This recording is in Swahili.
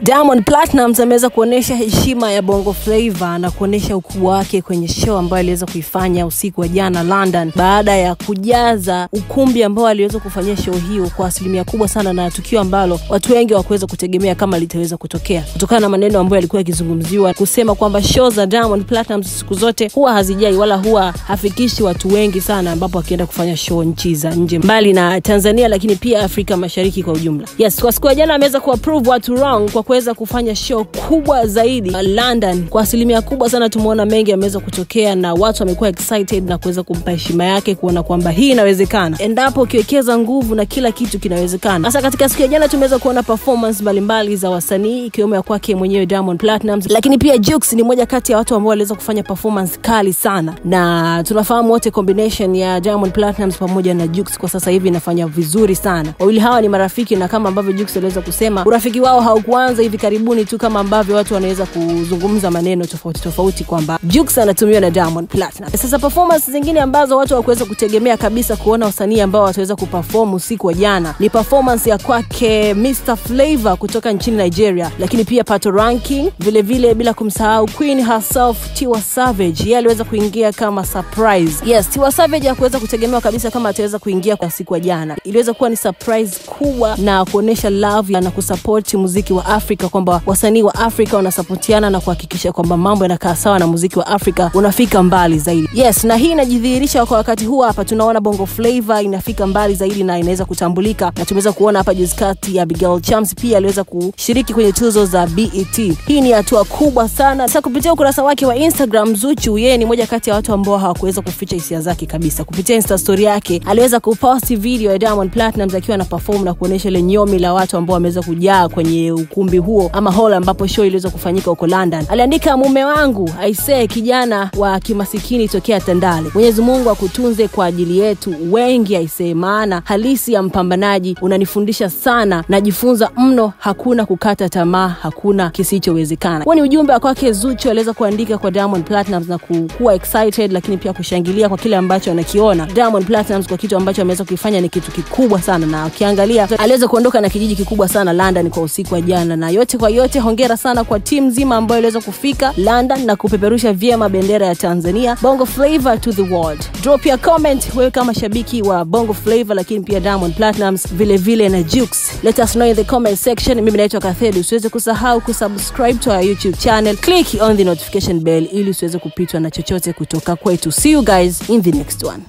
Diamond Platnumz ameweza kuonesha heshima ya Bongo Flava na kuonesha ukubwa wake kwenye show ambayo aliweza kuifanya usiku wa jana London, baada ya kujaza ukumbi ambao aliweza kufanyia show hiyo kwa asilimia kubwa sana, na tukio ambalo watu wengi hawakuweza kutegemea kama litaweza kutokea, kutokana na maneno ambayo yalikuwa yakizungumziwa kusema kwamba show za Diamond Platnumz siku zote huwa hazijai wala huwa hafikishi watu wengi sana, ambapo akienda kufanya show nchi za nje mbali na Tanzania, lakini pia Afrika Mashariki kwa ujumla. Yes, kwa siku ya jana ameweza kuapprove watu wrong kwa kuweza kufanya show kubwa zaidi London. Kwa asilimia kubwa sana tumeona mengi yameweza kutokea na watu wamekuwa excited na kuweza kumpa heshima yake, kuona kwamba hii inawezekana endapo ukiwekeza nguvu na kila kitu kinawezekana. Sasa katika siku ya jana tumeweza kuona performance mbalimbali za wasanii ikiwemo ya kwake mwenyewe Diamond Platnumz, lakini pia Jux ni mmoja kati ya watu ambao waliweza kufanya performance kali sana, na tunafahamu wote combination ya Diamond Platnumz pamoja na Jux kwa sasa hivi inafanya vizuri sana. Wawili hawa ni marafiki, na kama ambavyo Jux aliweza kusema urafiki wao haukuanza hivi karibuni tu kama ambavyo watu wanaweza kuzungumza maneno tofauti tofauti kwamba Jux anatumiwa na Diamond Platnumz. Sasa performance zingine ambazo watu hawakuweza kutegemea kabisa kuona wasanii ambao wataweza kuperform usiku wa jana ni performance ya kwake Mr Flavour kutoka nchini Nigeria, lakini pia Pato Ranking, vile vile bila kumsahau Queen herself Tiwa Savage. Yeye aliweza kuingia kama surprise. Yes, Tiwa Savage hakuweza kutegemewa kabisa kama ataweza kuingia kwa siku ya jana. Iliweza kuwa ni surprise kubwa na kuonesha love na kusupport muziki wa Afrika, kwamba wasanii wa Afrika wanasapotiana na kuhakikisha kwamba mambo yanakaa sawa na muziki wa Afrika unafika mbali zaidi. Yes, na hii inajidhihirisha kwa wakati huu hapa tunaona Bongo Flava inafika mbali zaidi na inaweza kutambulika, na tumeweza kuona hapa juzi kati ya Abigail Chams pia aliweza kushiriki kwenye tuzo za BET. Hii ni hatua kubwa sana. Sasa kupitia ukurasa wake wa Instagram, Zuchu yeye ni mmoja kati ya watu ambao hawakuweza kuficha hisia zake kabisa. Kupitia Insta story yake aliweza kupost video ya Diamond Platnumz akiwa na perform na kuonesha ile nyomi la watu ambao wameweza kujaa kwenye ukumbi huo ama hall ambapo show iliweza kufanyika huko London. Aliandika, mume wangu aisee, kijana wa kimasikini tokea Tandale, Mwenyezi Mungu akutunze kwa ajili yetu wengi aisee, maana halisi ya mpambanaji, unanifundisha sana, najifunza mno, hakuna kukata tamaa, hakuna kisichowezekana. Huo ni ujumbe wa kwake Zuchu aliweza kuandika kwa Diamond Platnumz na kuwa excited, lakini pia kushangilia kwa kile ambacho anakiona Diamond Platnumz kwa kitu ambacho ameweza kufanya ni kitu kikubwa sana, na ukiangalia aliweza kuondoka na kijiji kikubwa sana London kwa usiku wa jana. Na yote kwa yote, hongera sana kwa timu nzima ambayo iliweza kufika London na kupeperusha vyema bendera ya Tanzania, Bongo Flava to the world. Drop your comment wewe kama shabiki wa Bongo Flava, lakini pia Diamond Platnumz vile vile na Jux. Let us know in the comment section. Mimi naitwa Kathedu. Usiweze kusahau kusubscribe to our YouTube channel, click on the notification bell ili usiweze kupitwa na chochote kutoka kwetu. See you guys in the next one.